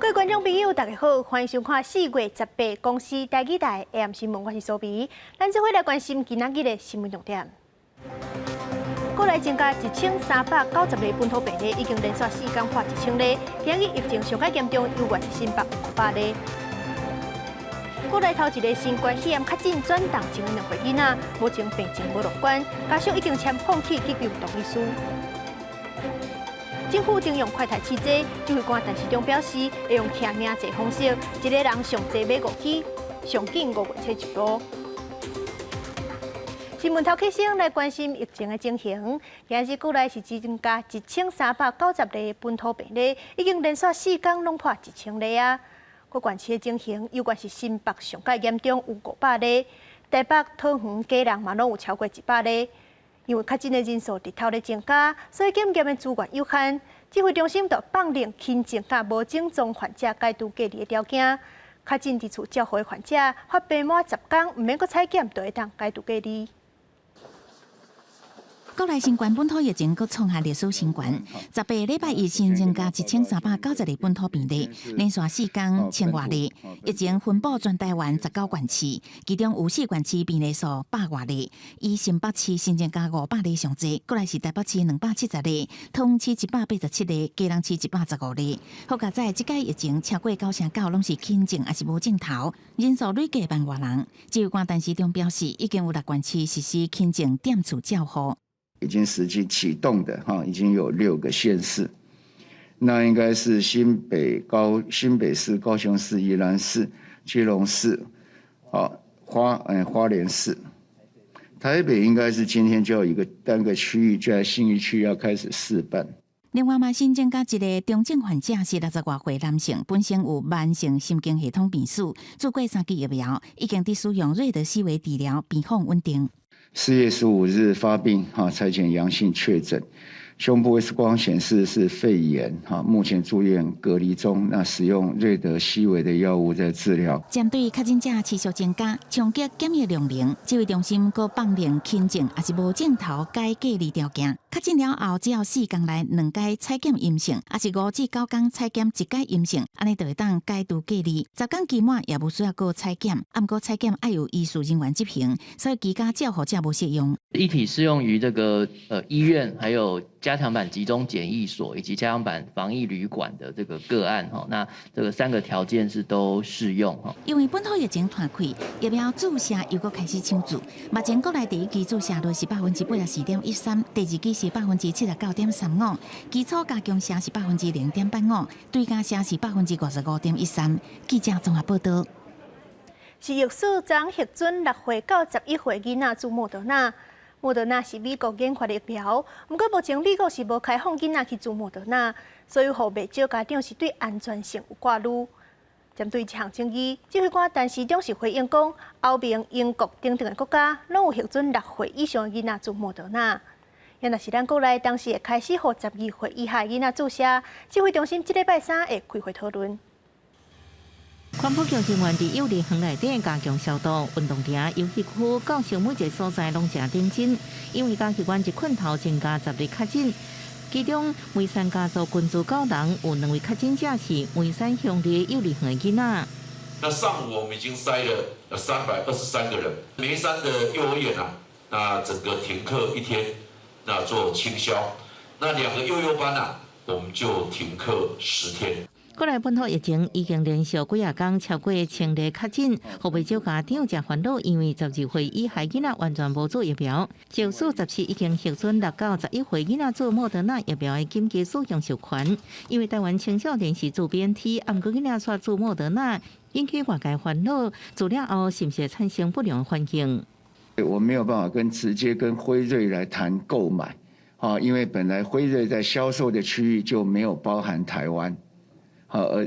各位觀眾朋友，大家好，歡迎收看4月18公視台語台 AM 新聞，我是蘇比。咱這回來關心今仔日的新聞重點。國內增加1390例本土病例，已經連續四工破1000例。今日疫情上較嚴重，猶原是新北500例。國內頭一个新冠肺炎確診轉重症的兩歲囡仔，目前病情無樂觀，家屬已經簽放棄急救同意書。政府徵用快篩試劑，指揮官陳時中表示，會用騎名制方式，一个人上濟買五支，上緊5月初上路。新聞頭起先來關心疫情的情形，今日國內是增加1390例本土病例，已經連續四工攏破1000例啊。各縣市的情形，猶原是新北上蓋嚴重，有500例；台北、桃園、基隆嘛攏有超過100例。因為確診的人數日頭咧增加，所以檢驗的資源有限，指揮中心就放寬輕症佮無症狀患者解除隔離的條件。確診佇厝照護的患者發病滿10工，毋免閣採檢，就會當解除隔離。國內新冠本土疫情閣創下歷史新高，18禮拜一新增加1390例本土病例，連續四工千外例。疫情分布全台灣19縣市，其中有四縣市病例數百外例，以新北市新增加500例上濟，過來是台北市270例，桃園市187例，基隆市115例。好佳哉，這擺疫情超過九成九攏是輕症抑是無症頭，人數累計萬外人。指揮官陳時中表示，已經有六縣市實施輕症踮厝照護。已經實際啟動的哈，已經有六個縣市，那應該是新北市、高雄市、宜蘭市、基隆市，啊花蓮市，台北應該是今天就有一個單個區域，就在信義區要開始試辦。另外嘛，新增加一个重症患者是60外歲男性，本身有慢性神經系統病史，注過三劑疫苗，已經佇使用瑞德西韋治療，病況穩定。4月15日發病，哈，採檢陽性確診，胸部 X 光顯示是肺炎，哈，目前住院隔離中，那使用瑞德西韋的藥物在治療。針對確診者持續增加，衝擊檢疫量能，指揮中心閣放寬輕症抑是無症頭解隔離條件。確診了後，只要四工內兩擺採檢陰性，抑是5至9工採檢一擺陰性，按呢就會當解除隔離。10工期滿也無需要閣採檢，毋過採檢愛有醫事人員執行，所以居家照護者無適用。一體適用於這個醫院，還有加強版集中檢疫所以及加強版防疫旅館的這個個案哈，那這個三個條件是都適用哈。因為本土疫情湠開，疫苗注射又閣開始搶注。目前國內第一劑注射率是84.13%，第二劑是79.35%，基礎加強射是0.85%，追加射是55.13%。記者綜合報道。食藥署昨核准6歲到11歲囡仔注莫德納。莫德納是美國研發的疫苗，毋過目前美國是無開放囡仔去注莫德納，所以予袂少家長是對安全性有掛慮。針對這項爭議，指揮官陳時中是回應講，歐盟、英國等等的國家攏有核准6歲以上的囡仔注莫德納。若是咱國內當時會開始予12歲以下囡仔注射，指揮中心這禮拜三會開會討論。環保局人員佇幼兒園內底加強消毒，運動場、遊戲區、教室每一个所在攏誠認真。因為嘉義縣一困頭增加10例確診，其中梅山家族群組九人有兩位確診者是梅山鄉里幼兒園的囡仔。那上午我們已經篩了323個人，梅山的幼兒園啊，那整個停課一天，那做清消。那兩個幼幼班啊，我們就停課10天。國內本土疫情已經連續幾仔工超過千例確診，予袂少家長誠煩惱，因為12歲以下囡仔完全無注疫苗。食藥署17已經核准6到11歲囡仔注莫德納疫苗的緊急使用授權。因為台灣青少年是注 BNT，毋過囡仔煞注莫德納，引起外界煩惱，注了後是毋是會產生不良反應？我沒有辦法直接跟輝瑞來談購買，啊，因為本來輝瑞在銷售的區域就沒有包含台灣。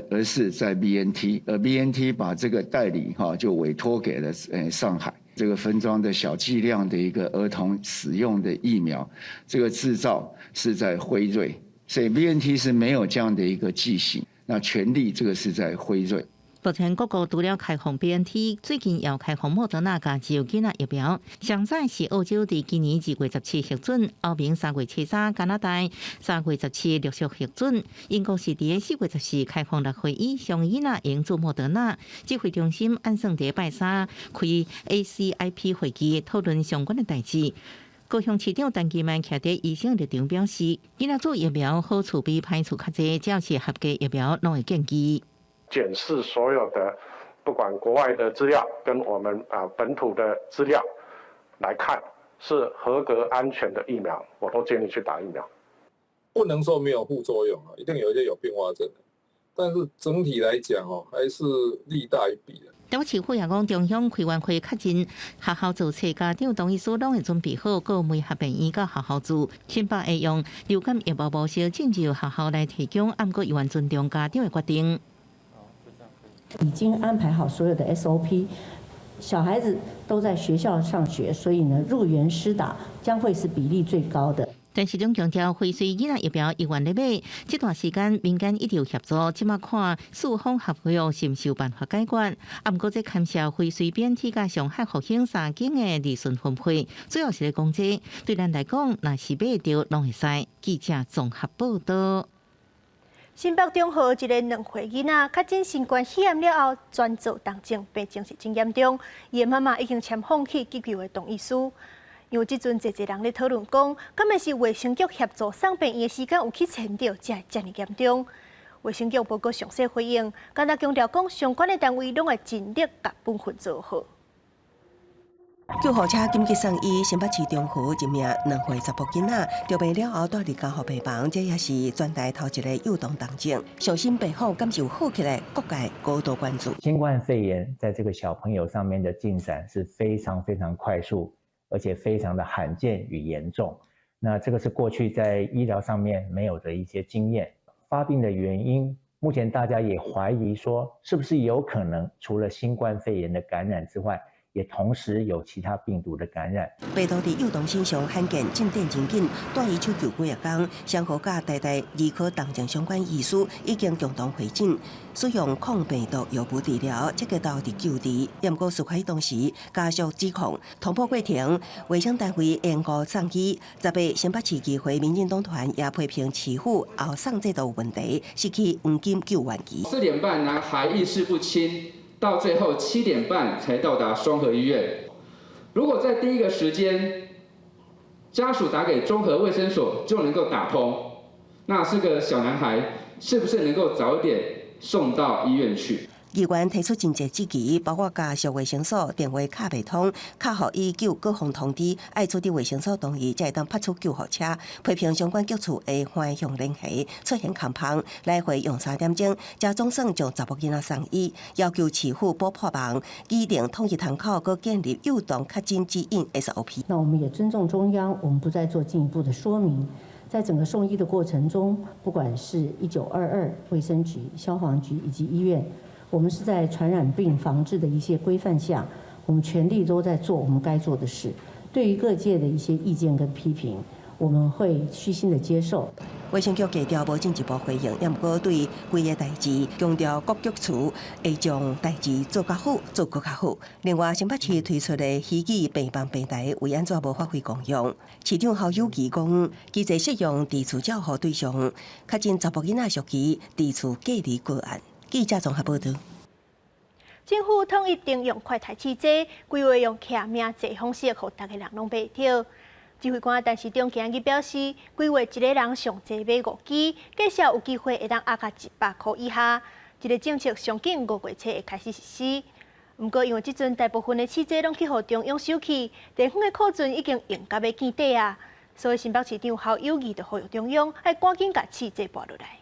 而是在 BNT，而 BNT 把這個代理哈就委託給了上海這個分裝的小劑量的一個兒童使用的疫苗，這個製造是在輝瑞，所以 BNT 是沒有這樣的一個劑型，那權利這個是在輝瑞。目前各國除了開放 BNT，最近又開放莫德納佮自由囡仔疫苗。上早是澳洲佇今年2月17核准，歐盟3月23，加拿大3月17陸續核准，英國是佇4月14開放6歲以上囡仔用做莫德納。指揮中心按算佇拜三開 ACIP 會議討論相關的代誌。高雄市長陳其邁徛佇醫生立場表示，囡仔注疫苗好處比歹處較濟，只要是合格疫苗，攏會建議。檢視所有的，不管國外的資料跟我們啊本土的資料來看，是合格安全的疫苗，我都建議去打疫苗。不能說沒有副作用啊，一定有一些有併發症，但是整體來講哦，還是利大於弊的。台北市府也講，中央開完會確認學校注冊家長同意書攏會準備好，閣媒合病院佮學校做。新北會用流感疫苗模式進入學校來提供，毋過猶原尊重家長的決定。已經安排好所有的 SOP，小孩子都在學校上學，所以呢，入園施打將會是比例最高的。陳時中強調，輝瑞囡仔疫苗猶原咧買，這段時間民間一直有協助，這馬看四方合約是毋是有辦法解決。啊，毋過這牽涉輝瑞、BNT佮上海復興三間的利潤分配，主要是咧講這對咱來講，若是買著攏會使。記者綜合報道。新北中和一个2歲囡仔確診新冠肺炎了後，轉做重症，病情是真嚴重。伊的媽媽已經簽放棄急救的同意書。因為這陣濟濟人咧討論講，敢會是衛生局協助送病院的時間有去延著，才會遮爾嚴重。衛生局無閣詳細回應，干焦強調講，相關的單位攏會盡力共本分做好。救護車緊急送醫，新北市中和一名2歲查埔囡仔，著病了後蹛佇加護病房，這也是全台頭一個幼童重症。上新病況敢是有好起來，各界高度關注。新冠肺炎在這個小朋友上面的進展是非常非常快速，而且非常的罕見與嚴重。那這個是過去在醫療上面沒有的一些經驗。發病的原因，目前大家也懷疑說，是不是有可能除了新冠肺炎的感染之外，也同時有其他病毒的感染。病毒佇幼童身上罕見進展真緊，帶伊搶救幾仔工，雙和佮台大兒科重症相關醫師已經共同會診，使用抗病毒藥物治療，積極投入救治。毋過事發當時，家屬指控通報過程，衛生單位延誤送醫。18新北市議會民進黨團也批評市府後送制度有問題，失去黃金救援期。4點半男孩意識不清。到最後7點半才到達雙和醫院。如果在第一個時間，家屬打給中和衛生所就能夠打通，那這個小男孩是不是能夠早一點送到醫院去？議員提出真濟質疑，包括家屬衛生所電話敲袂通，敲予醫救各方通知，愛取得衛生所同意，才會當派出救護車。批評相關局處的橫向聯繫出現空縫，來回用3點鐘，才總算將查埔囡仔送醫，要求市府補破網，擬定統一窗口，閣建立幼童確診指引 SOP。那我們也尊重中央，我們不再做進一步的說明。在整個送醫的過程中，不管是1922衛生局、消防局以及醫院，我們是在傳染病防治的一些規範下，我們全力都在做我們該做的事。對於各界的一些意見跟批評，我們會虛心的接受。衛生局低調無進一步回應，也毋過對規个代誌強調各局處會將代誌做較好，做閣較好。另外，新北市推出的虛擬病房平台為按怎無發揮功用？市長侯友宜講，機制適用佇厝照護對象，確診查埔囡仔屬於佇厝隔離個案。記者綜合報道。政府統一徵用快篩試劑，規劃用記名制方式，予逐个人攏買著。指揮官陳時中今日表示，規劃一个人上濟買五支，價數有機會會當壓到100箍以下。這個政策上緊5月初會開始實施。毋過因為這陣大部分的試劑攏去予中央收去，地方的庫存已經用甲欲見底啊，所以新北市長侯友宜就呼籲中央愛趕緊共試劑撥落來。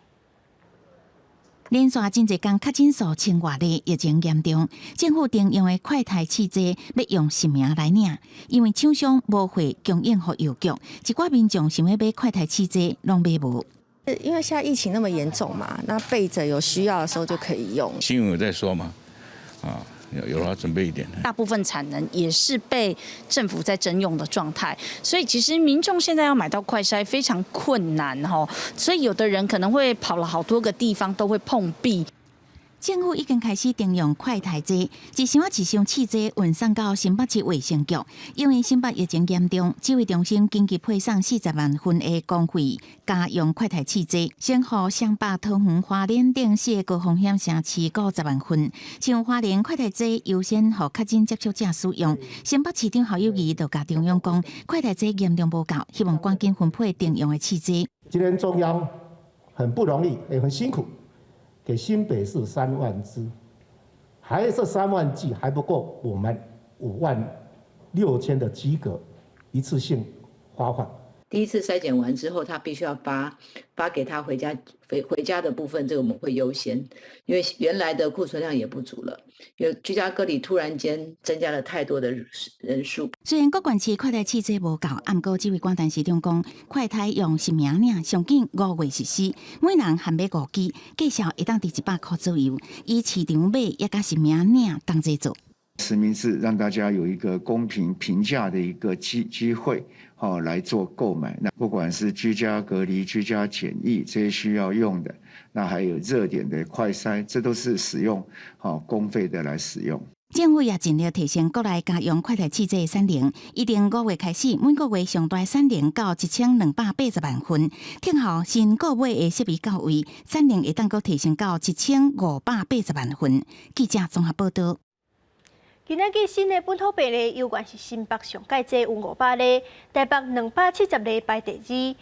連續真濟工確診數千外例，疫情嚴重，政府徵用的快篩試劑欲用實名來領，因為廠商無貨供應予藥局，一寡民眾想欲買快篩試劑攏買無。因為現在疫情那麼嚴重嘛，那備著有需要的時候就可以用。新聞有在說嘛，啊，有了準備一點。大部分產能也是被政府在徵用的狀態，所以其實民眾現在要買到快篩非常困難吼，所以有的人可能會跑了好多個地方都會碰壁。政府已經開始徵用快篩劑，一箱一箱試劑運送到新北市衛生局。因為新北疫情嚴重，指揮中心緊急配送40萬份的公費家用快篩試劑，先予雙北、桃園、花蓮等四個高風險城市各10萬份。像花蓮快篩劑優先予確診接觸者使用。新北市長侯友宜就共中央講，快篩劑嚴重無夠，希望趕緊分配徵用的試劑。今天中央很不容易，也很辛苦，給新北市3萬支，還這3萬劑還不夠我們5.6萬的及格一次性發放。第一次篩檢完之後，他必須要發給他回家的部分，這個我們會優先，因為原來的庫存量也不足了，因為居家隔離突然間增加了太多的人數。雖然各縣市快篩試劑無夠，毋過指揮官陳時中講，快篩用實名領，上緊5月實施，每人限買五支，價數會當佇100箍左右，以市場買抑佮實名領同齊做。實名制讓大家有一個公平評價的一個機會，好來做購買。那不管是居家隔離、居家檢疫這些需要用的，那還有熱點的快篩，這都是使用好公費的來使用。政府也盡力提升國內家用快篩試劑的產能，預定5月開始，每個月上大產能到1280萬份。聽候新購買的設備到位，產能會當閣提升到1580萬份。記者綜合報道。今仔日新的本土病例，猶原是新北上蓋濟有500例，台北270例排第二。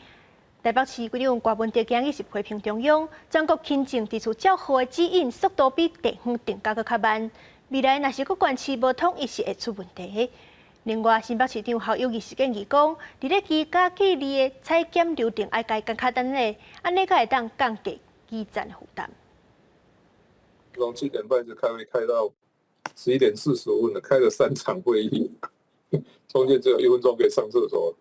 台北市市長柯文哲今日是批評中央，全國輕症佇厝照護的指引速度比地方定價閣較慢，未來若是閣縣市無統一是會出問題。另外，新北市長侯友宜是建議講，佇咧居家隔離的採檢流程愛共簡單咧，按呢才會當降低基層負擔。從7點半就開會開到11點45分了，開了三場會議，中間只有1分鐘可以上廁所，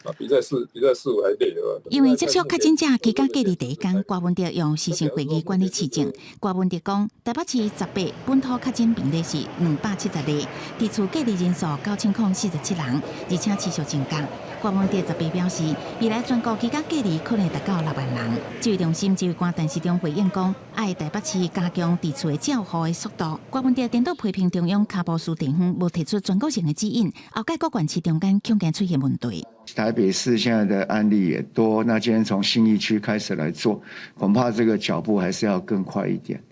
啊，比在四五還累了。因為接觸確診者居家隔離第一工，柯文哲用視訊會議管理市政。柯文哲講，台北市18本土確診病例是270例，佇厝隔離人數9047人，而且持續增加。柯文哲18表示，未來全國居家隔離可能達到6萬人。指揮中心指揮官陳時中回應講，愛台北市加強佇厝的照護的速度。柯文哲顛倒批評中央跤步輸地方，無提出全國性的指引，後蓋各縣市中間恐驚出現問題。台北市現在的案例也多，那今天從信義區開始來做，恐怕這個腳步還是要更快一點。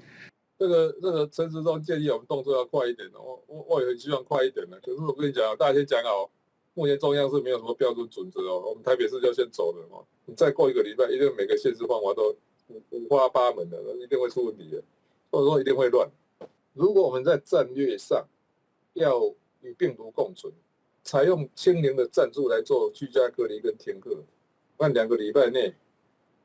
這個陳時中建議我們動作要快一點，我也很希望快一點的。可是我跟你講，大家先講好，目前中央是沒有什麼標準準則哦，我們台北市就先走了嘛。你再過一個禮拜，一定每個縣市方法都五花八門的，一定會出問題的，或者說一定會亂。如果我們在戰略上要與病毒共存，採用清零的戰術來做居家隔離跟停課，那2個禮拜內，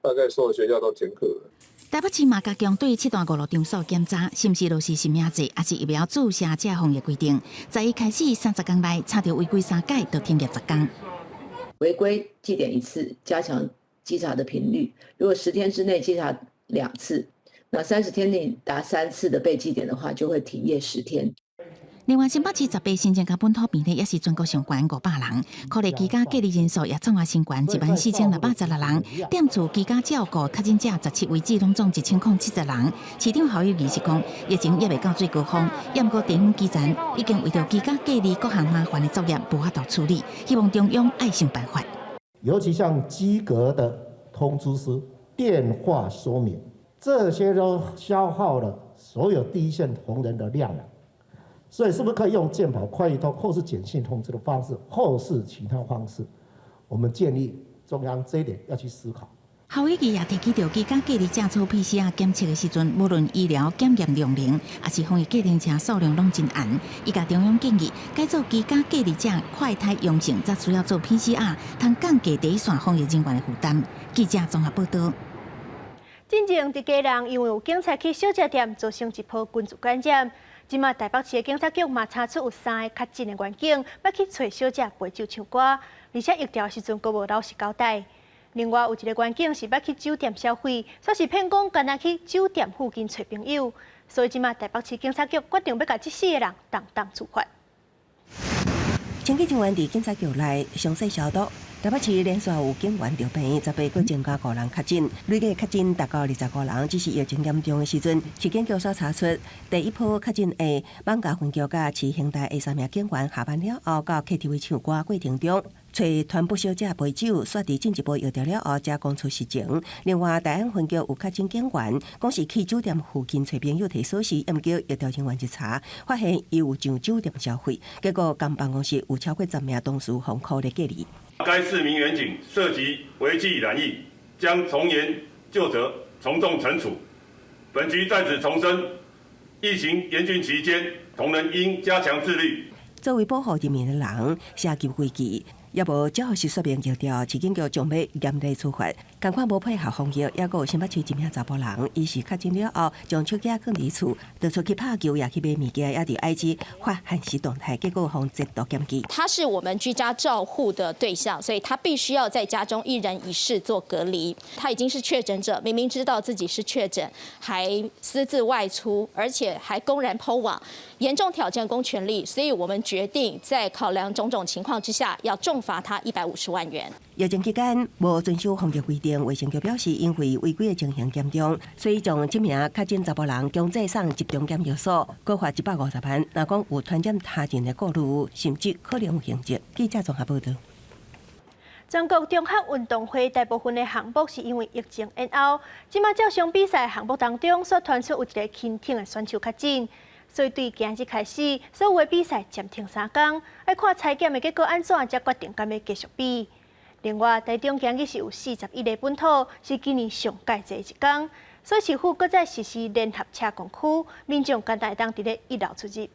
大概所有學校都停課了。台北市嘛加強對七大娛樂場所檢查，是毋是落實實名制，抑是疫苗注射者防疫規定。11開始30工內查著違規三擺，就停業10工。違規記點一次，加強稽查的頻率。如果10天之內稽查兩次，那30天內達三次的被記點的話，就會停業10天。另外，新北市18新增加本土病例也是全國上懸500人，可能居家隔離人數也創下新懸14,616人。踮厝居家照顧確診者17位至攏總1070人。市長侯友宜是講，疫情猶未到最高峰，抑毋過地方基層已經為著居家隔離各項麻煩的作業無法度處理，希望中央愛想辦法。尤其像居隔的通知書、電話說明，這些都消耗了所有第一線同仁的量了。所以，是不是可以用健保快易通，或是簡訊通知的方式，或是其他方式？我們建議中央這一點要去思考。侯友宜也提起著居家隔離者做 PCR 檢測的時陣，無論醫療檢驗量能，抑是防疫計程車數量攏真絚。伊共中央建議，改做居家隔離者快篩陽性，才需要做 PCR，通降低第一線防疫人員的負擔。記者綜合報道。進前佇基隆，因為有警察去小食店造成一波群聚感染。這馬台北市的警察局嘛查出有三个確診的員警，捌去揣小姐陪酒唱歌，而且疫調的時陣閣無老實交代。另外有一个員警是捌去酒店消費，煞是騙講干焦去酒店附近揣朋友，所以這馬台北市警察局決定欲共這四个人重重處罰。清潔人員佇警察局內詳細消毒。台北市連續有警員著病，十八閣增加五人確診，累計確診達到25人。只是疫情嚴重的時陣，市警局所查出第一波確診的艋舺分局佮市興大的三名警員下班了後，到 KTV 唱歌過程中，揣傳播小姐陪酒，煞佇進一步藥調了後，才講出實情。另外，大安分局有確診警員，講是去酒店附近揣朋友提鎖匙，毋過疫調人員一查，發現伊有上酒店消費，結果仝辦公室有超過10名同事予箍咧隔離。該四名員警涉及違紀染疫，將從嚴究責，從重懲處。本局在此重申，疫情嚴峻期間，同仁應加強自律。作為保護人民的人，寫入規矩，也無照實說明疫調，市警局將欲嚴厲處罰。仝款無配合防疫，抑閣有新北市一名查埔人，伊是確診了後，將手機囥佇厝，就出去拍球，也去買物件，也佇 IG 發限時動態，結果予截圖檢舉。他是我們居家照護的對象，所以他必須要在家中一人一室做隔離。他已經是確診者，明明知道自己是確診，還私自外出，而且還公然 PO 網，嚴重挑戰公權力，所以我們決定在考量種種情況之下，要重罰他150萬元。疫情期間無遵守防疫規定，衛生局表示，因為違規的情形嚴重，所以將這名確診查埔人強制送集中檢疫所，閣罰150萬。若講有傳染他人的顧慮，甚至可能有刑責。記者綜合報道。全國中學運動會大部分的項目是因為疫情延後，這馬照常比賽項目當中，煞傳出有一个輕艇的選手確診，所以對今日開始，所有的比賽暫停3工，愛看採檢的結果按怎，才決定敢欲繼續比。另外，台中今日是有41例本土，是今年上蓋濟一工，所以市府閣再實施聯合車公區，民眾簡單會當佇咧一樓出入。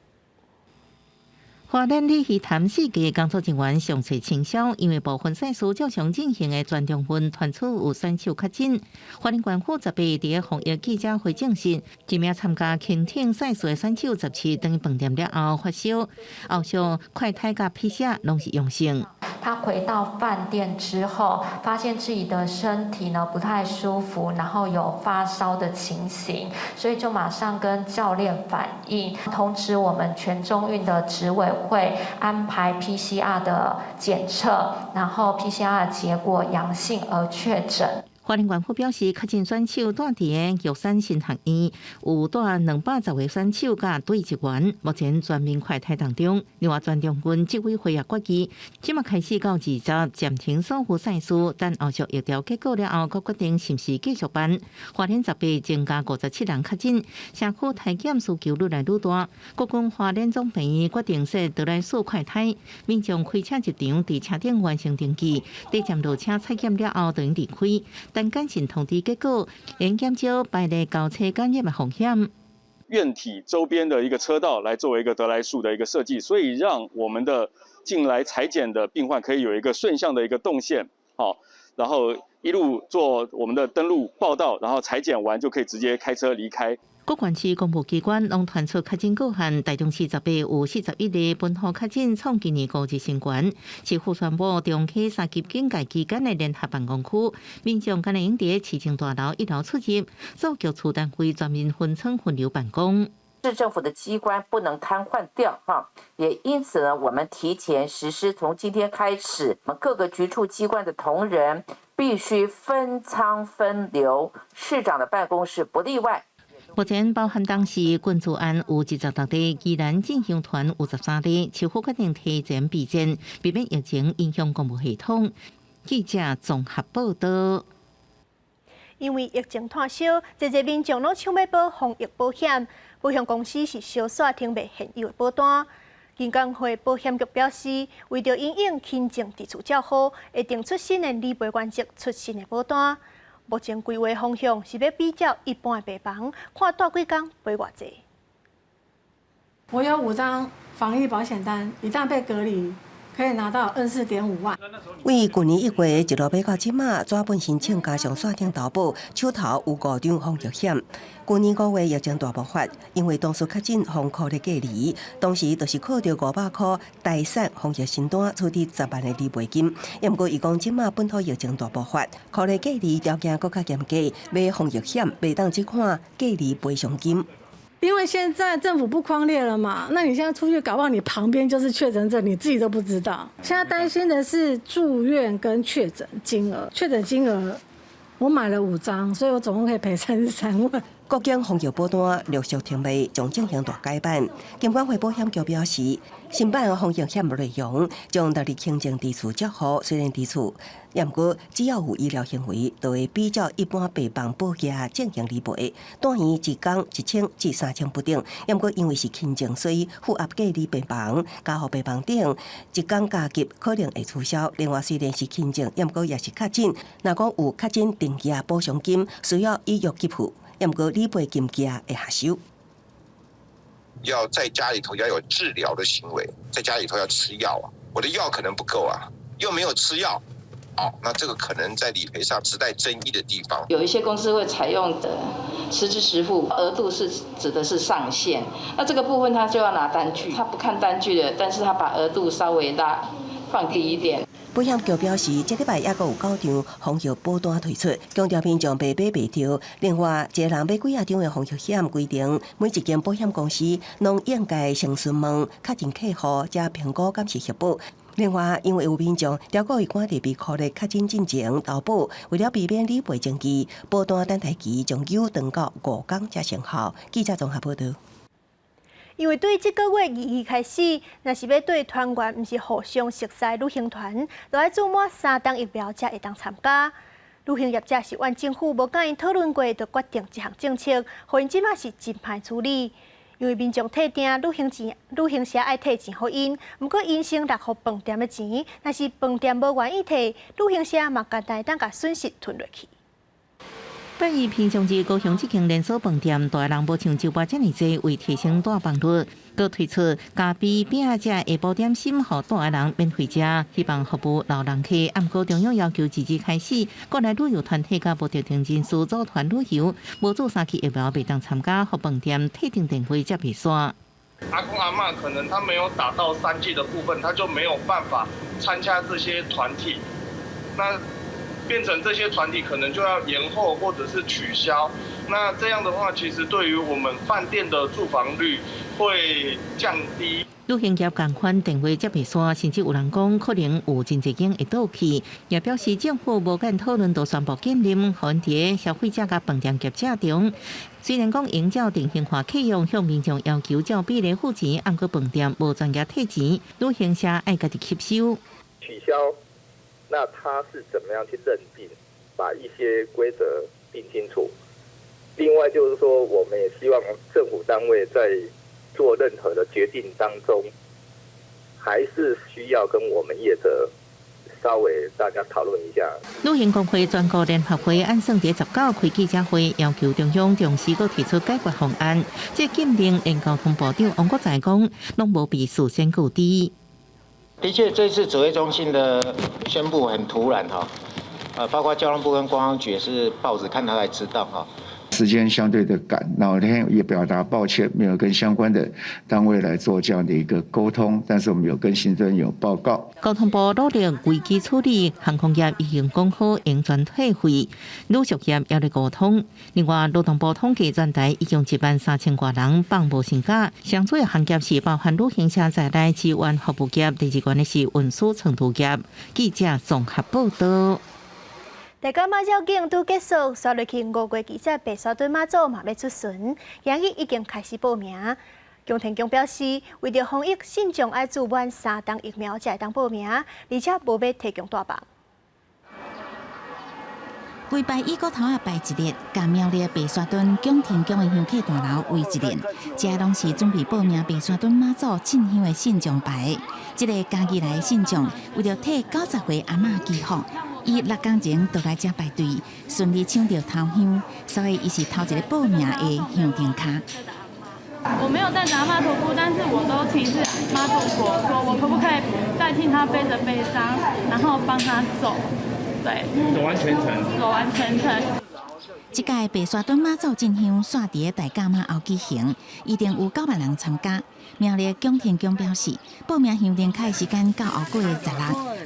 花蓮鯉魚潭四期工作人員上齊清消，因為部分賽事照常進行的全中運傳出有選手確診。花蓮縣府十八佇防疫記者會證實，一名參加輕艇賽事的選手17轉去飯店了後發燒，後續快篩佮 PCR 攏是陽性。他回到飯店之後，發現自己的身體呢不太舒服，然後有發燒的情形，所以就馬上跟教練反映，通知我們全中運的執委會安排 PCR 的檢測，然後 PCR 結果陽性而確診。花蓮縣府表示，確診選手蹛佇個玉山新學院，有蹛210個選手佮隊職員，目前全面快篩當中。另外，全中運執委會也決議，這馬開始到20暫停所有賽事，等後續疫調結果了後，閣決定是毋是繼續辦。花蓮十八增加57人確診，社區篩檢需求愈來愈大。國軍花蓮總病院決定設得來速快篩，民眾開車入場，佇車頂完成登記，第一站落車採檢了後，就能離開。但簡訊通知結果，會減少排列交叉感染的風險。院體周邊的一個車道來作為一個得來速的一個設計，所以讓我們的進來採檢的病患可以有一個順向的一個動線，好，然後一路做我們的登錄報到，然後採檢完就可以直接開車離開。各縣市公務機關攏傳出確診個案，台中市十八有41例本土確診，創今年五日新高。市府宣布重啟三級警戒期間的聯合辦公區，民眾敢會用佇市政大樓一樓出入，所局處單位全面分艙分流辦公。市政府的機關不能癱瘓掉哈，也因此呢，我們提前實施，從今天開始，我們各個局處機關的同仁必須分艙分流，市長的辦公室不例外。目前包含當時君主案有26例，宜蘭進行團有13例，市府決定提前備戰，避免疫情影響公務系統。記者綜合報道。因為疫情炭燒，濟濟民眾攏搶欲保防疫保險，保險公司是燒煞停賣現有的保單。金管會保險局表示，為著因應輕症佇厝照護，會定出新的理賠原則，出新的保單。目前規劃方向是欲比照一般的病房，看蹛幾工賠偌濟。我有5張防疫保險單，一旦被隔離，可以拿到24.5萬。為舊年1月一路買到這馬，紙本申請加上線頂投保，手頭有五張防疫險。舊年5月疫情大爆發，因為同事確診予箍咧隔離，當時就是靠著500箍台產防疫新單，處理10萬的理賠金。毋過伊講這馬本土疫情大爆發，箍咧隔離條件閣較嚴格，買防疫險袂當只看隔離賠償金。因為現在政府不匡列了嘛，那你現在出去搞不好你旁邊就是確診者，你自己都不知道。現在擔心的是住院跟確診金額，確診金額我買了五張，所以我總共可以賠33萬。國境防疫保單陸續停賣，將進行大改版。金管會保險局表示，新版防疫險內容將納入輕症支出照護，雖然支出，毋過只要有醫療行為，就會比照一般病房保額進行理賠。住院一工1000至3000不等，毋過因為是輕症，所以負壓隔離病房、加護病房等，一工加急可能會取消。另外，雖然是輕症，毋過也是確診，若講有確診定額補償金，需要依約給付。毋過理賠金額會下修。要在家裡頭要有治療的行為，在家裡頭要吃藥啊，我的藥可能不夠啊，又沒有吃藥，哦，那這個可能在理賠上是帶爭議的地方。有一些公司會採用的實支實付額度是指的是上限，那這個部分他就要拿單據，他不看單據的，但是他把額度稍微拉放低一點。保險局表示，這禮拜猶閣有九張防疫保單推出，強調民眾別買袂著。另外，一個人買幾仔張的防疫險規定，每一間保險公司攏應該先詢問確認客戶，才評估敢是核保。另外，因為有民眾超過會趕佇被確認確診進前投保，為了避免理賠爭議，保單等待期將延長到5工才生效。記者綜合報導。因為對這個月22開始，若是欲綴團員，毋是互相熟似旅行團，就愛注滿三針疫苗才會當參加。旅行業者是怨政府無佮𪜶討論過，就決定這項政策，予𪜶這馬是真歹處理。因為民眾退訂旅行錢，旅行社愛退錢予𪜶，毋過𪜶先納予飯店的錢，若是飯店無願意退，旅行社嘛簡單當共損失吞落去。八月平常日高雄這間連鎖飯店，蹛的人無像周末遮爾濟，為提升帶房率，閣推出咖啡餅遮下晡點心，予蹛的人免費食，希望服務老人客。毋過中央要求自日開始，國內旅遊團體佮無特定人士組團旅遊，無注三劑疫苗袂當參加，予飯店退訂電話才袂煞。阿公阿嬤可能他沒有打到三劑的部分，他就沒有辦法參加這些團體。那變成這些團體可能就要延後或者是取消，那這樣的話，其實對於我們飯店的住房率會降低。旅行業共款電話接袂煞，甚至有人講可能有真濟間會倒去，也表示政府無佮𪜶討論就宣布禁令，予𪜶佇消費者佮飯店業者中。雖然講應照定型化契約向民眾要求照比例付錢，毋過飯店無專業退錢，旅行社愛家己吸收。取消。那他是怎麼樣去認定，把一些規則定清楚？另外就是說，我們也希望政府單位在做任何的決定當中，還是需要跟我們業者稍微大家討論一下。旅行公會全國聯合會按算佇19開記者會，要求中央重視閣提出解決方案。這禁令連交通部長王國材講，攏無被事先告知。的確，這次指揮中心的宣布很突然哈，包括交通部跟觀光局也是報紙看到才知道哈。時間相對的趕，那我天也表達抱歉，沒有跟相關的單位來做這樣的一個溝通，但是我們有跟行政有報告。交通部努力危機處理，航空業已經講好延全退費，旅宿業也咧溝通。另外，勞動部統計全台已經1萬3千外人放無薪假，上主要行業是包含旅行社在內支援服務業，第二懸的是運輸長途業。記者綜合報道。大甲媽繞境拄結束，紲落去5月20白沙屯媽祖嘛欲出巡，今日已經開始報名。宮田宮表示，為著防疫，信眾愛注滿三針疫苗才會當報名，而且無欲提供帶房。規排椅骨頭仔排一列，佮苗栗白沙屯迥天宮的香客大樓圍一列，這攏是準備報名白沙屯媽祖進香的信眾排。這个嘉義來的信眾，為著替90歲阿嬤祈福，伊6工前就來遮排隊，順利搶著頭香，所以伊是頭一个報名的香燈跤。我沒有帶著阿嬤托孤，但是我都請示媽祖婆，說我可不可以代替她背著悲傷，然後幫她走。對，走完全程，走完全程。這屆白沙屯媽祖進香煞佇大甲媽後舉行，預定有9萬人參加。苗栗蔣天宮表示，報名香燈腳時間到後個月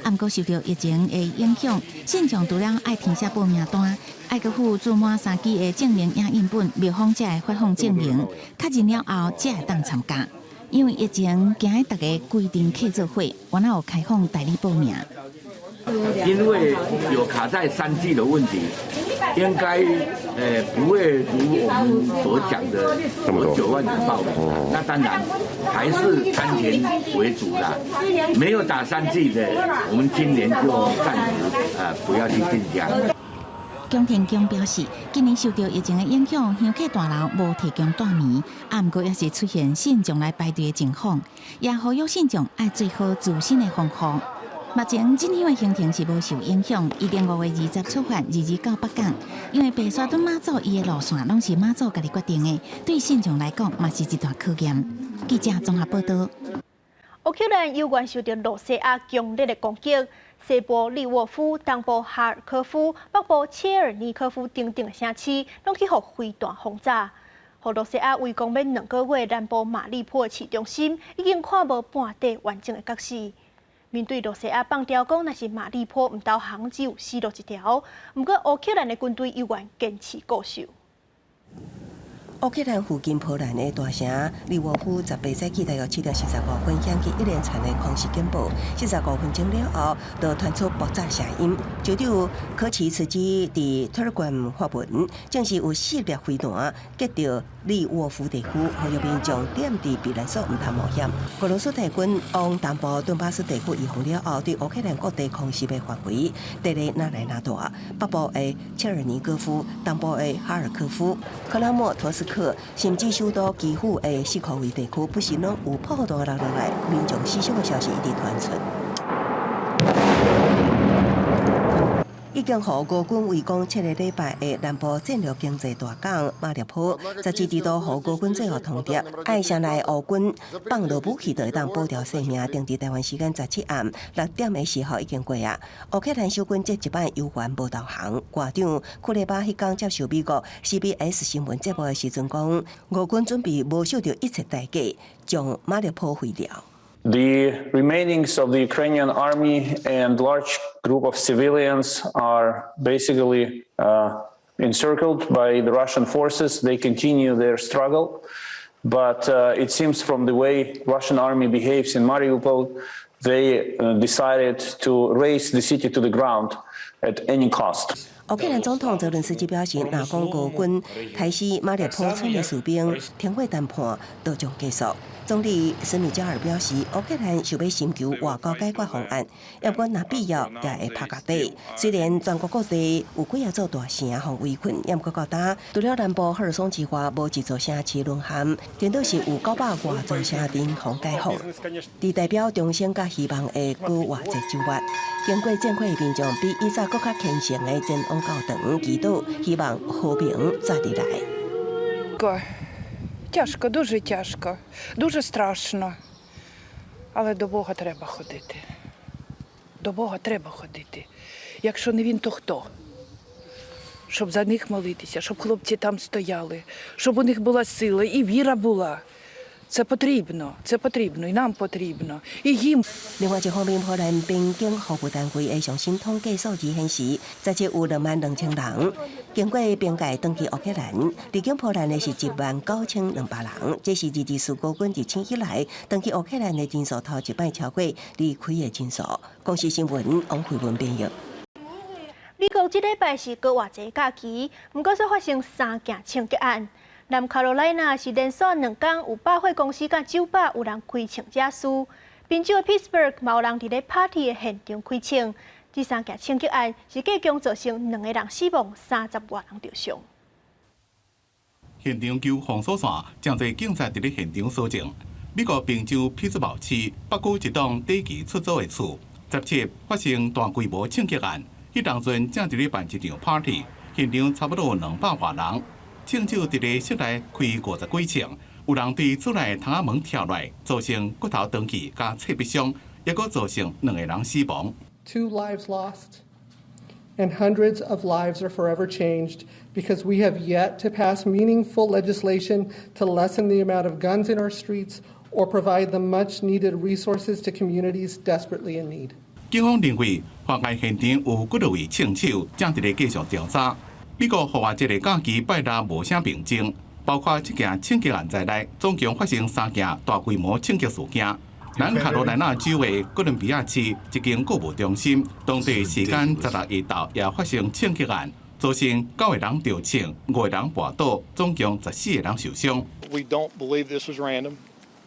16，毋過受著疫情的影響，信眾除了愛填寫報名單，愛閣附注滿三支的證明影印本，廟方才會發放證明，確認了後才會當參加。因為疫情，驚逐家規陣客做伙，原來有開放代理報名。因為有卡在三劑的問題，應該不會如我們所講的有9萬人報名。那當然還是安全為主啦。沒有打三劑的，我們今年就暫時不要去進香。蔣天宮表示，今年受著疫情的影響，香客大樓無提供蹛暝，毋過也是出現信眾來排隊的情況，也呼籲信眾愛做好自身的防護。目前進香的行程是無受影響，預定5月20出發，22到北港。因為白沙屯媽祖伊的路線攏是媽祖家己決定的，對信眾來講嘛是一大考驗。記者綜合報道。烏克蘭猶原受著羅西亞強烈的攻擊，西部利沃夫、東部哈爾科夫、北部切爾尼科夫等等的城市，攏去予飛彈轟炸。予羅西亞圍攻欲2個月南部馬利波的市中心，已經看無半塊完整的角勢。面對羅西亞放調講，若是馬利波毋投降，只有死路一條。毋過烏克蘭的軍隊猶原堅持固守。烏克蘭附近波蘭的大城利沃夫，18早起大約7點45分響起一連串的空襲警報。45分鐘了後，就傳出爆炸聲音。州長科奇茨基佇 Telegram 發文，證實有四粒飛彈擊著利沃夫地區，呼籲民眾踮佇避難所毋通冒險。俄羅斯大軍往東部頓巴斯地區移防了後，對烏克蘭各地空襲的範圍，地咧愈來愈大。北部的切爾尼戈夫、東部的哈爾科夫、克拉莫托斯克，甚至首都基輔的斯科維地區，不時攏有炮彈落落來，民眾死傷的消息一直傳出。已經予俄軍圍攻7個禮拜的南部戰略經濟大港馬列波，17日都予俄軍最後通牒，愛城內俄軍放落武器就會當保條性命。定佇台灣時間17暗6點的時候已經過啊。烏克蘭守軍這一擺猶原無投降，外長庫列巴彼工接受美國 CBS 新聞節目的時陣講，俄軍準備無惜著一切代價將馬列波毀掉。 The remainings of the Ukrainian army and large group of civilians are basically encircled by the Russian forces. They continue their struggle, but it seems from the way Russian army behaves in Mariupol, they decided to raze the city to the ground at any cost. 烏克蘭總統澤倫斯基表示，若講俄軍開始馬列波村的士兵停火談判，都將結束。總理史米加爾表示，烏克蘭想欲尋求外交解決方案，毋過若必要也會拍到底。雖然全國各地有幾仔座大城予圍困，毋過到今除了南部赫爾松之外，無一座城市淪陷，顛倒是有900外座城鎮予解放。佇代表忠誠佮希望的古活節九月，經過戰火的民眾比以前閣較虔誠的前往教堂祈禱，希望和平早日來。 Тяжко, дуже тяжко, дуже страшно. Але до Бога треба ходити. До Бога треба ходити. Якщо не він, то хто? Щоб за них молитися, щоб хлопці там стояли, щоб у них була сила і віра була. Це потрібно, і нам потрібно, і їм. 另外一方面，波蘭邊境服務單位的上新統計數字顯示，十七有22,000人經過邊界轉去烏克蘭，離境波蘭的是19,200人，這是24俄軍入侵以來，轉去烏克蘭的人數頭一擺超過離開的人數。公視新聞王慧文編譯。美國這禮拜是復活節假期，毋過煞發生三件槍擊案。南卡羅來納是連續2工有百貨公司佮酒吧有人開槍惹事，賓州的 Pittsburgh 嘛有人佇咧 party 的現場開槍。這三件槍擊案是計共造成兩個人死亡，30外人著傷。現場求封鎖線，誠濟警察佇咧現場搜證。美國賓州匹茲堡市北區一棟短期出租的厝，17發生大規模槍擊案。彼當陣正佇咧辦一場 party，現場差不多有200外人。槍手佇咧室內開50幾槍，有人對厝內窗仔門跳來，造成骨頭斷去佮切腹傷，抑閣造成兩個人死亡。 Two lives lost And hundreds of lives are forever changed because we have yet to pass meaningful legislation to lessen the amount of guns in our streets or provide the much needed resources to communities desperately in need. 警方認為，犯案現場有幾多位槍手正佇咧繼續調查。美國復活節的假期拜六無啥平靜，包括這件槍擊案在內，總共發生三件大規模槍擊事件。南卡羅來納州的哥倫比亞市一間購物中心，當地時間16日下晝也發生槍擊案，造成九個人著槍，五個人跋倒，總共14個人受傷。 We don't believe this was random.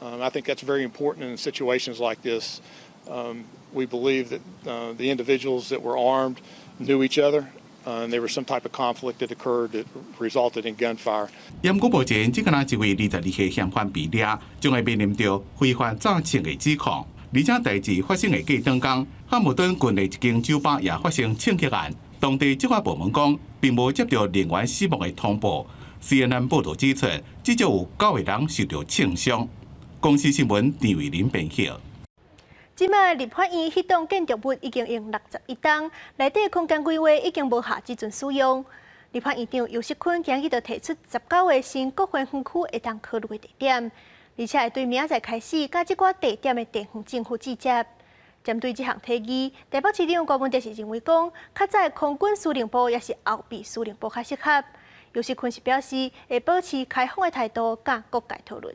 I think that's very important in situations like this. We believe that the individuals that were armed knew each other. And there was some type of conflict that occurred that resulted in gunfire. 毋過目前，只敢若一位22歲嫌犯被掠，將會面臨著非法詐槍的指控。而且代誌發生的過當工，漢姆頓郡的一間酒吧也發生槍擊案，當地執法部門講，並無接到人員死亡的通報。CNN 報導指出，至少有九個人受著槍傷。公視新聞陳慧琳編譯。這擺立法院彼棟建築物已經用61冬，內底空間規劃已經無合這陣使用。立法院長游錫堃今日就提出19個新國會園區會當考慮的地點，而且會對明仔載開始，佮這寡地點的地方政府對接。針對這項提議，台北市長柯文哲是認為講，較早空軍司令部抑是後備司令部較適合。游錫堃是表示會保持開放的態度，佮各界討論。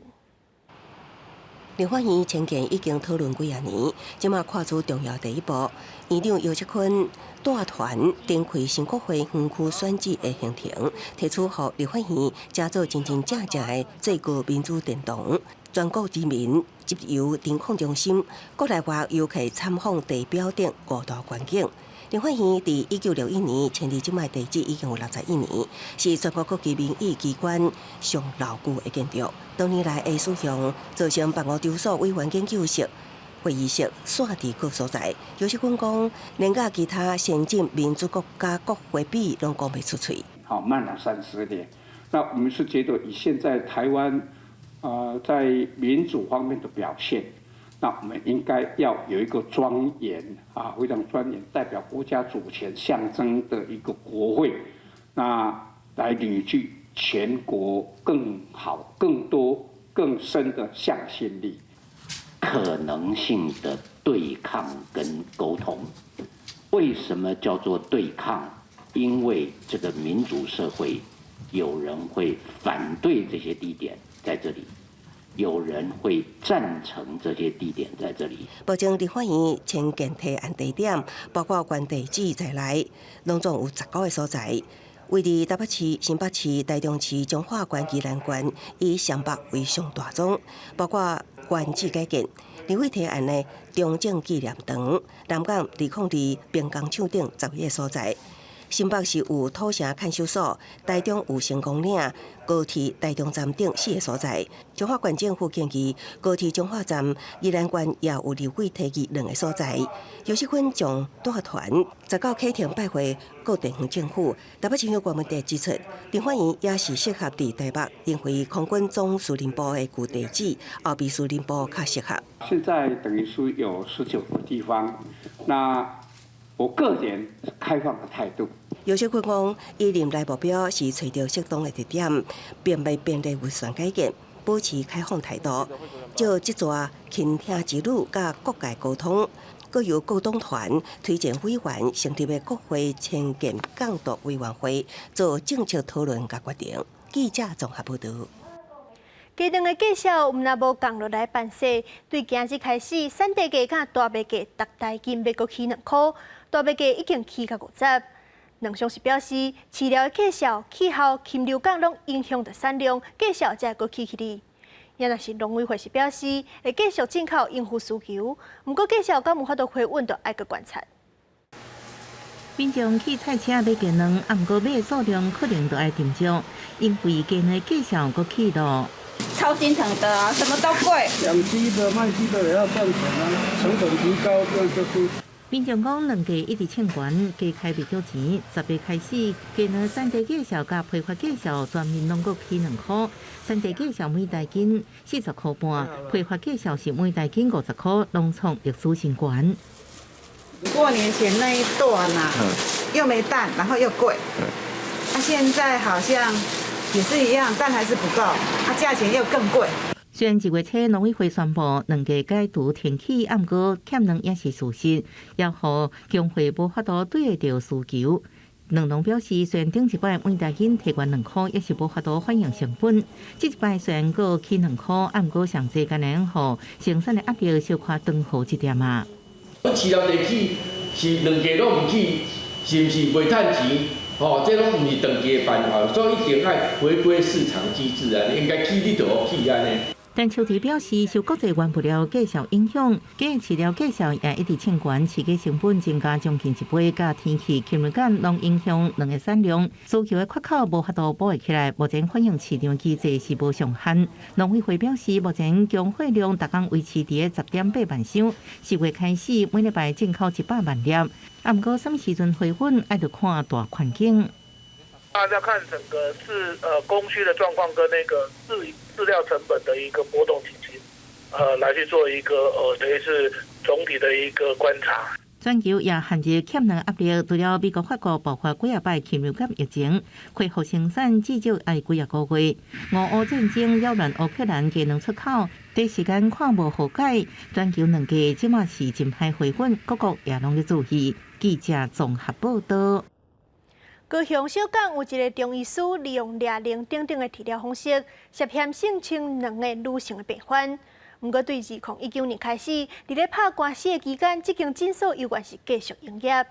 立法院遷建已經討論幾仔年，這馬跨出重要第一步。院長游錫堃帶團展開新國會園區選址的行程，提出予立法院成做真真正正的最高民主殿堂，全國人民集郵偵控中心，國內外遊客參訪地標等五大願景。立法院佇1961年遷離這擺地址已經有61年，是全國各級民意機關上老舊的建築。多年來的使用，造成辦公場所、委員研究室、會議室散佇各所在。游錫堃講，連佮其他先進民主國家國會比，攏講袂出喙。好，慢了30年。那我們是覺得以現在台灣，在民主方面的表現。那我們應該要有一個莊嚴啊，非常莊嚴，代表國家主權象徵的一個國會，那來凝聚全國更好、更多、更深的向心力。可能性的對抗跟溝通，為什麼叫做對抗？因為這個民主社會，有人會反對這些地點在這裡。有人會贊成這些地點在這裡。目前立法院遷建提案地點，包括原地址在內，攏總有19個所在。位佇台北市、新北市、台中市、彰化縣、宜蘭縣，以雙北為上大宗，包括原址改建。立委提案的中正紀念堂、南港202兵工廠等11個所在。新北市有土城看守所，台中有成功嶺、高鐵台中站等四個所在。彰化縣政府建議高鐵彰化站，宜蘭縣也有立委提議兩個所在。游錫堃將帶團19啟程拜會各地方政府。台北市長柯文哲指出，立法院也是適合佇台北，認為空軍總司令部的舊地址，後備司令部較適合。現在等於是有19個地方，那我個人是開放的態度。游錫堃講，伊任內目標是揣著適當的地點，並袂便利預算改建，保持開放態度，藉這逝傾聽之旅，佮各界溝通，閣由各黨團推薦委員成立的國會遷建監督委員會，做政策討論佮決定。記者綜合報導。雞卵的價數毋但無降落來辦勢，對今日開始，產地價佮大麥價逐台斤欲閣起2箍，大麥價已經起到50。農商是表示，飼料的價數、氣候、禽流感攏影響著產量，價數才會閣起起哩。也若是農委會是表示，會繼續進口應付需求，毋過價數敢有法度回穩，就愛閣觀察。民眾去菜市仔買雞卵，啊，毋過買的數量可能就愛斟酌，因為雞卵的價數閣起囉。超心疼的啊，什麼都貴。養雞的、賣雞的也要賺錢啊，成本提高，這就是。民眾講，卵價一直衝懸，加開袂少錢。10月開始，雞卵產地價數佮批發價數全面攏閣起2箍，產地價數每台斤40箍半，批發價數是每台斤50箍，攏創歷史新高。過年前那一段啊，又沒蛋，然後又貴。啊，現在好像也是一樣，蛋還是不夠，啊，價錢又更貴。雖然一月初農委會宣布卵價解除停起，毋過欠卵也是事實，也予工會無法度對得著需求。卵農表示，雖然頂一擺每台斤提懸2塊，也是無法度反映成本。這一擺雖然閣起2塊，毋過上濟敢若予生產的壓力小可轉好一點仔。阮飼料地起是卵價攏毋起，是毋是袂趁錢？吼，這攏毋是長期的辦法，所以一定愛回歸市場機制啊！應該起你就予起按呢。但邱提表示，受國際原物料價數影響，雞飼料價數也一直衝懸，飼雞成本增加將近一倍，佮天氣、禽流感攏影響卵的產量，需求的缺口無法度補會起來。目前反映市場機制是無上限。農委會表示，目前供貨量逐工維持佇10.8萬箱，10月開始每禮拜進口100萬粒。啊，毋過啥物時陣回穩，愛著看大環境。大家看整個市供需的狀況跟那個飼料成本的一個波動情形，來去做一個等於是總體的一個觀察。全球也陷入欠卵壓力，除了美國、法國爆發幾仔擺禽流感疫情，恢復生產至少愛幾仔個月。俄烏戰爭擾亂烏克蘭雞卵出口，短時間看無和解，全球卵價這馬是真歹回穩，各國也攏咧注意。記者綜合報道。高雄小港有一个中醫師利用掠鈴等等的治療方式，涉嫌性侵兩个女性的病患。毋過對2019年開始，佇咧拍官司的期間，這間診所猶原是繼續營業。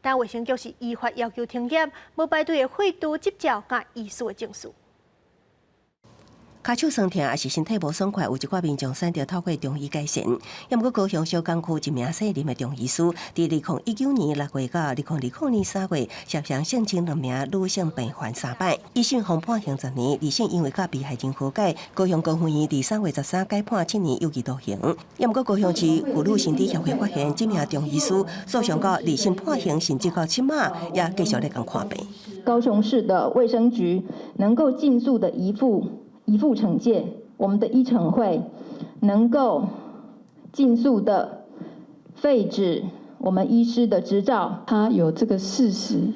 但衛生局是依法要求停業，無排除會廢除執照佮醫師的證書。跤手痠痛，抑是身體無爽快，有一寡民眾選擇透過中醫改善。毋過高雄小港區一名姓林的中醫師，佇2019年6月到2020年3月，涉嫌性侵兩名女性病患三擺，一審予判刑10年，二審因為佮被害人和解，高雄高法院佇3月13改判7年有期徒刑。毋過高雄市婦女身體協會發現，這名中醫師訴訟到二審判刑，甚至到這馬也繼續咧共看病。高雄市的衛生局能夠盡速的移付懲戒，我們的醫懲會能夠盡速的廢止我們醫師的執照。他有這個事實，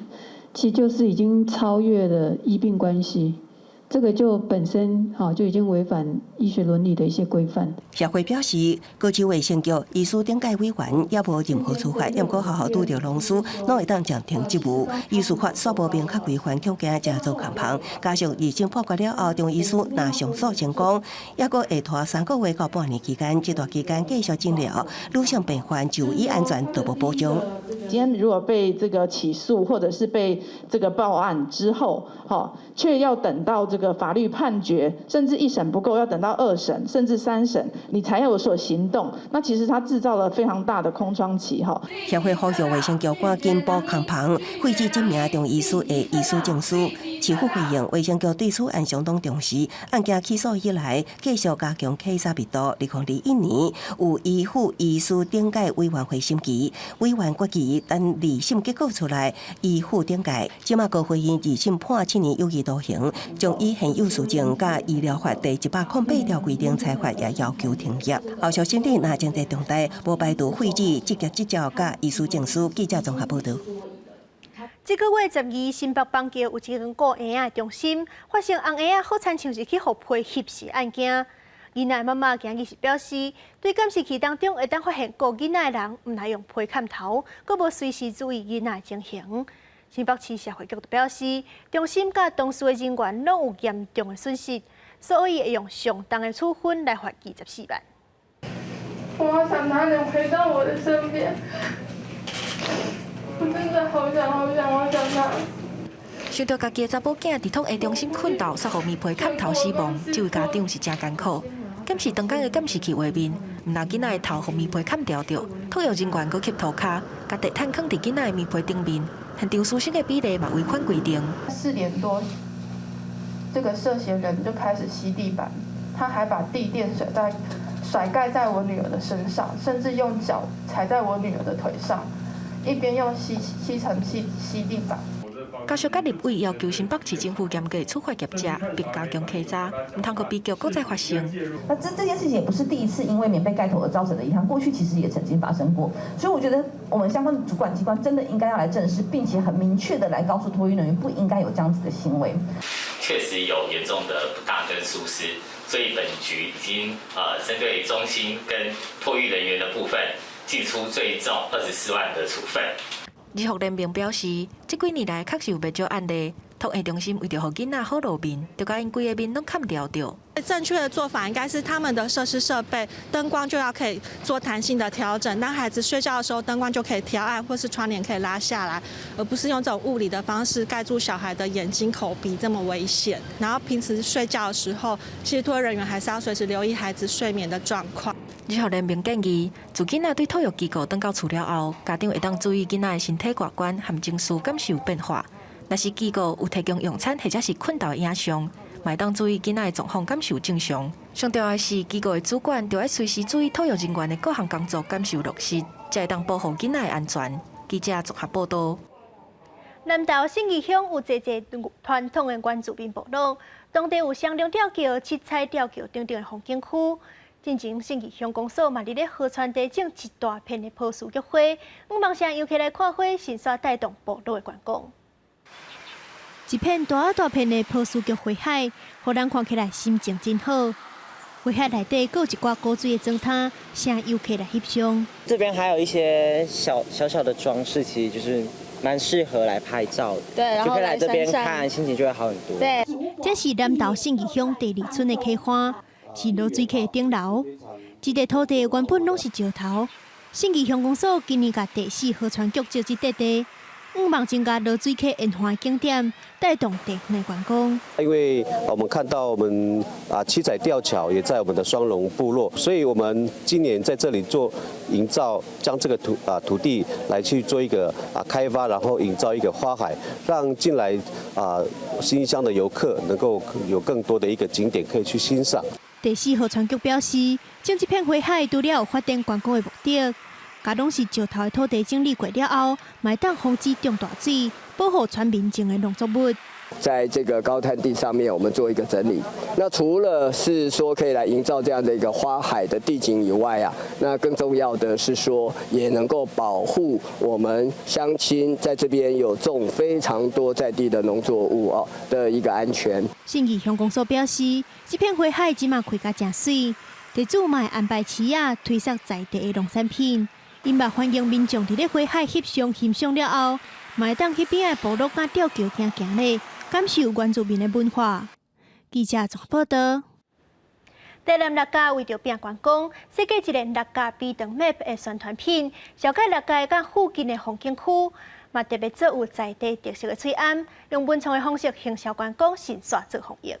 其實就是已經超越了醫病關係。這個就本身就已經違反醫學倫理的一些規範。協會表示，高州衛生局醫師頂界委員也無任何處罰，毋過學校拄著老師，攏會當暫停職務。醫師法煞無明確規範，恐驚成做空縫。加上二審判決了後，中醫師若上訴成功，猶閣會拖3個月到半年期間，這段期間繼續診療，女性病患就醫安全都無保障。今天如果被這個起訴，或者是被這個報案之後，卻要等到這個法律判決，甚至一審不夠，要等到二審，甚至三審，你才有所行動。那其實它製造了非常大的空窗期。協會呼籲衛生局趕緊補空縫，廢止這名中醫師的醫師證書。市府回應，衛生局對此案相當重視，案件起訴以來，繼續加強稽查密度。2021年有移付醫師懲戒委員會審議，委員決議等二審結果出來，移付懲戒。這馬高法院二審判7年有期徒刑，將以現有事證佮醫療法第108條規定裁罰，也要求停業。後續審理若情節重大，無排除廢止執業執照佮醫師證書。記者綜合報導。這個月12，新北板橋有一間顧嬰仔中心，發生尪嬰仔好親像是去予皮翕死案件。囡仔媽媽今日是表示，對監視器當中會當發現顧囡仔的人，毋來用皮砍頭，閣無隨時注意囡仔的情形。新北市社會局就表示，中心佮當事的人員攏有嚴重的損失，所以會用上重的處分來罰24萬。我好想他能回到我的身邊。我真的好想好想好想他。想著家己的查某囝佇托嬰中心睏晝，煞予棉被砍頭死亡，這位家長是誠艱苦。檢視當工的監視器畫面，毋但囡仔的頭予棉被砍著著，托育人員閣吸塗跤，共地毯囥佇囡仔的棉被頂面，現場師生的比例嘛違反規定。4點多，這個涉嫌人就開始吸地板，他還把地墊甩蓋在我女兒的身上，甚至用腳踩在我女兒的腿上。一邊用吸塵器吸地板。家屬佮立委要求新北市政府嚴格處罰業者，並加強稽查，毋通予悲劇閣再發生。那這件事情也不是第一次因為棉被蓋頭而造成的遺憾，過去其實也曾經發生過，所以我覺得我們相關的主管機關真的應該要來正視，並且很明確的來告訴托育人員不應該有這樣子的行為。確實有嚴重的不當跟疏失，所以本局已經針對中心跟托育人員的部分，祭出最重24萬的處分。兒福聯盟表示，這幾年來確實有袂少案例，托嬰中心為著予囡仔好露面，就共𪜶規个面攏崁牢著。正確的做法應該是他們的設施設備燈光就要可以做彈性的調整，當孩子睡覺的時候燈光就可以調暗，或是窗簾可以拉下來，而不是用這種物理的方式蓋住小孩的眼睛、口鼻這麼危險。然後平時睡覺的時候，其實托育人員還是要隨時留意孩子睡眠的狀況。兒福聯盟建議，自囡仔對托育機構轉到厝了後，家長會當注意囡仔的身體外觀和情緒敢是有變化。若是機構有提供用餐或者是睏沓的影像，嘛會當注意囡仔的狀況敢是有正常。上重要的是，機構的主管著愛隨時注意托育人員的各項工作敢是有落實，才會當保護囡仔的安全。記者綜合報道。南投信義鄉有濟濟傳統的原住民部落，當地有雙龍吊橋、七彩吊橋等等的風景區。進前信義鄉公所嘛，佇咧河川地種一大片的波斯菊花，向望啥遊客來看花，順紲帶動部落的觀光。一片大大片的波斯菊花海，予人看起來心情真好。花海內底閣有一寡古錐的磚塔，請遊客來翕相。這邊還有一些小小小的裝飾，其實就是蠻適合來拍照的。對，就可以來這邊看，心情就會好很多。對，這是南投信義鄉第二村的溪岸，是濁水溪頂流。這塊土地原本攏是石頭。信義鄉公所今年共第四河川局借這塊地，向望增加濁水溪沿岸景點，帶動地方的觀光。因為我們看到我們七彩吊橋也在我們的雙龍部落，所以我們今年在這裡做營造，將這個土地來去做一個開發，然後營造一個花海，讓進來信義鄉的遊客能夠有更多的一個景點可以去欣賞。第四河川局表示，種這片花海除了有發展觀光的目的，共攏是石頭的土地整理過了後，嘛會當防止漲大水，保護村民種的農作物。在這個高灘地上面，我們做一個整理。那除了是說可以來營造這樣的一個花海的地景以外啊，那更重要的是說，也能夠保護我們鄉親在這邊有種非常多在地的農作物哦的一個安全。信義鄉公所表示，這片花海這馬開甲誠媠，地主嘛會安排市仔推銷在地的農產品，𪜶嘛歡迎民眾佇咧花海翕相欣賞了後，嘛會當去邊仔部落佮吊橋行行咧，感受原住民的文化。記者綜合報道。台南六甲為著拼觀光，設計一個六甲埤塘 map 的宣傳品，紹介六甲佮附近的風景區，嘛特別做有在地特色的喙罨，用文創的方式行銷觀光，順紲做防疫。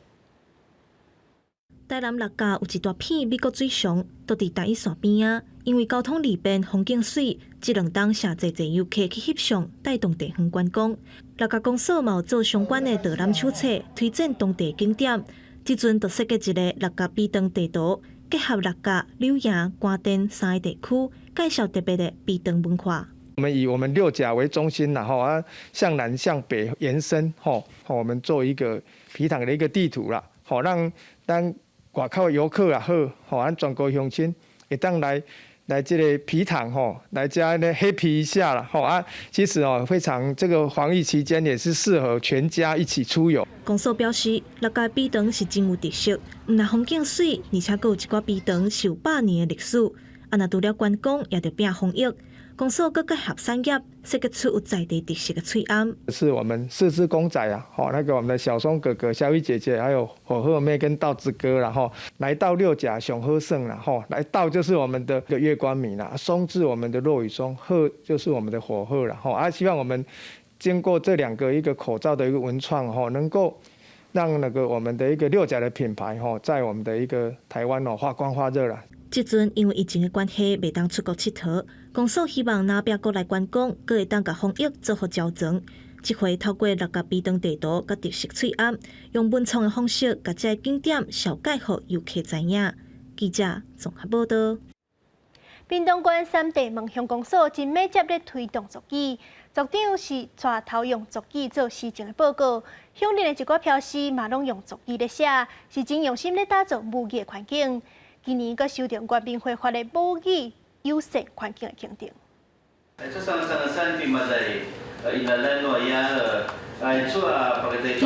台南六甲有一大片美國水上，都佇台一線邊仔。因為交通利便，風景媠，這兩冬誠濟濟遊客去翕相，帶動地方觀光。六甲公所嘛有做相關的導覽手冊，推薦當地景點。這陣就設計一個六甲埤塘地圖，結合六甲、柳營、關店三个地區，介紹特別的埤塘文化。我們以我們六甲為中心，然後向南向北延伸，吼，我們做一個埤塘的一個地圖啦，好讓咱外口遊客也好，吼，咱全國鄉親會當來這個埤塘吼，來遮呢 happy 一下啦，吼啊，其實哦，非常這個防疫期間也是適合全家一起出遊。公所表示，六甲埤塘是真有特色，毋但風景媠，而且閣有一寡埤塘是有百年的歷史。啊，若除了觀光，也著拼防疫。公所閣結合產業，設計出有在地特色的喙罨。是我們四隻公仔啊，吼，那個我們的小松哥哥、小雨姐姐，還有火鶴妹跟稻子哥啦，吼，來到六甲上好耍啦，吼，來到就是我們的個月光米啦，松是我們的落羽松，鶴就是我們的火鶴啦，吼，啊，希望我們經過這兩個一個口罩的一個文創，吼，能夠讓那個我們的一個六甲的品牌，吼，在我們的一個台灣哦發光發熱啦。這陣因為疫情的關係，袂當出國𨑨迌，公所希望若欲閣來觀光，閣會當共防疫做予周全。這回透過六甲埤塘地圖佮特色喙罨，用文創的方式，共這个景點紹介予遊客知影。記者綜合報道。屏東縣三地門鄉公所真猛接咧推動族語，族長是帶頭用族語做施政的報告，鄉里的一寡標示嘛攏用族語咧寫，是真用心咧打造母語的環境。今年閣收到原民會發的母語友善環境的肯定。佇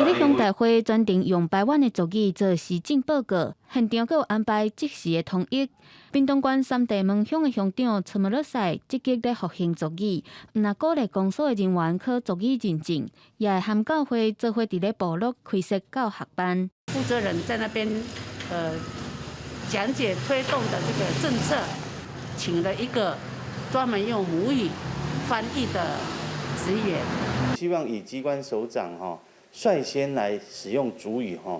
咧鄉代會全程用排灣的族語做施政報告，現場閣有安排即時的通譯。屏東縣三地門鄉的鄉長陳摩勒賽積極咧復興族語，毋但鼓勵公所的人員考族語認證，也會和教會做伙佇咧部落開設教學班。負責人在那邊講解推動的這個政策，請了一個專門用母語翻譯的職員。希望以機關首長哈率先來使用族語哈，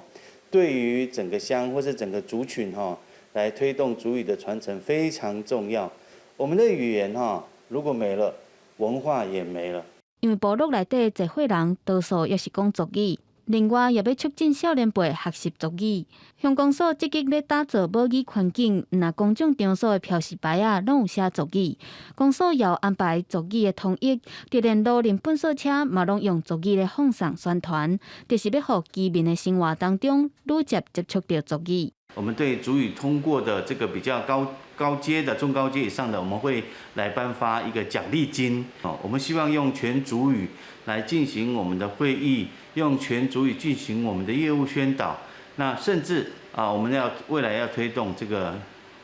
對於整個鄉或是整個族群哈來推動族語的傳承非常重要。我們的語言哈如果沒了，文化也沒了。因為部落內底濟歲人多數也是講族語。另外，也欲促進少年輩學習族語。鄉公所積極咧打造母語環境，毋但公眾場所的標示牌仔攏有寫族語。公所也有安排族語的通譯，就連路面糞掃車嘛攏用族語咧放送宣傳，就是欲予居民的生活當中愈捷接觸著族語。我們對族語通過的這個比較高階的、中高階以上的，我們會來頒發一個獎勵金。哦，我們希望用全族語來進行我們的會議，用全族語進行我們的業務宣導。那甚至啊，我們要未來要推動這個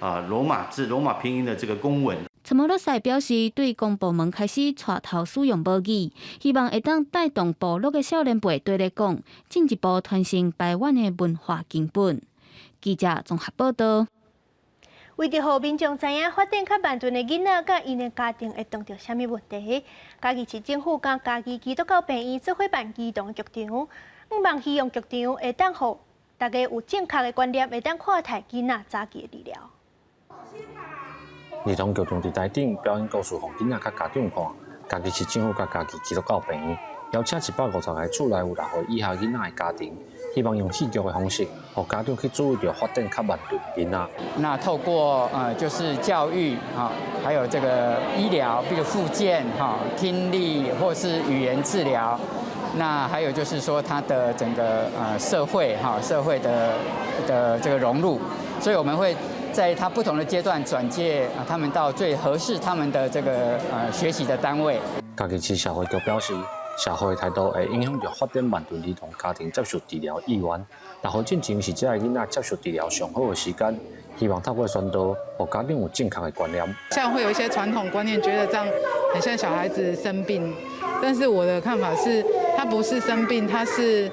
啊羅馬字、羅馬拼音的這個公文。陳摩勒賽表示，對公部門開始帶頭使用母語，希望會當帶動部落的少年輩綴咧講，進一步傳承排灣的文化根本。記者綜合報道。為著予民眾知影發展較慢頓的囡仔佮𪜶的家庭會遇著啥物問題，嘉義市政府佮嘉義基督教病院做伙辦兒童劇場，向望希望劇場會當予大家有正確的觀念，會當看待囡仔早期的治療。兒童劇場佇台頂表演故事，予囡仔佮家長看。嘉義市政府佮嘉義基督教病院邀請150個厝內有6歲以下囡仔的家庭。希望用戲劇的方式，予家長去注意著發展較慢頓的囡仔。那透過就是教育啊，還有這個醫療，比如復健哈、聽力或是語言治療。那還有就是說，他的整個社會哈，社會的這個融入。所以我們會在他不同的階段轉介啊，他們到最合適他們的這個學習的單位。嘉義市社會局表示，社會態度會影響著發展慢頓兒童家庭接受治療意願。6歲進前是這个囡仔接受治療上好的時間，希望透過宣導，予家長有正確的觀念。像會有一些傳統觀念，覺得這樣很像小孩子生病，但是我的看法是，他不是生病，他是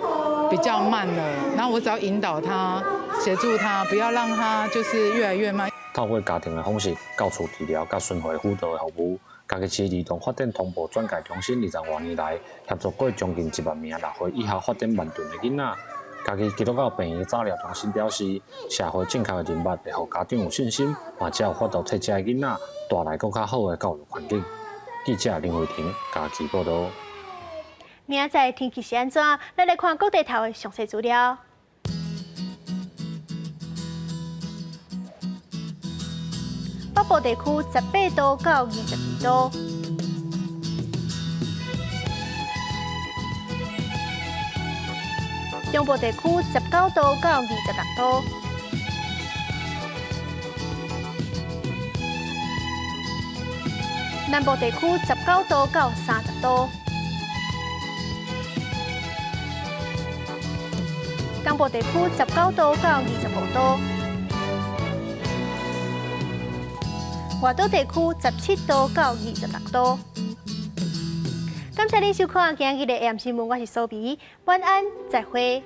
比較慢了。然後我只要引導他，協助他，不要讓他就是越來越慢。透過家庭的方式，到厝治療佮巡迴輔導的服務。嘉義市兒童發展同步轉介中心20外年來協助過將近1萬名6歲以下發展慢頓的囡仔。嘉義基督教病院早療中心表示，社會正確的認識會予家長有信心，嘛才有法度替這个囡仔帶來閣較好的教育環境。記者林慧婷嘉義報導。明仔載天氣是按怎？咱來看各地頭的詳細資料。北部地區18度到22度，中部地區19度到26度，南部地區19度到30度，東部地區19度到25度。外島地區17度到26度。感謝您收看今日的 AM 新聞，我是蘇比，晚安，再會。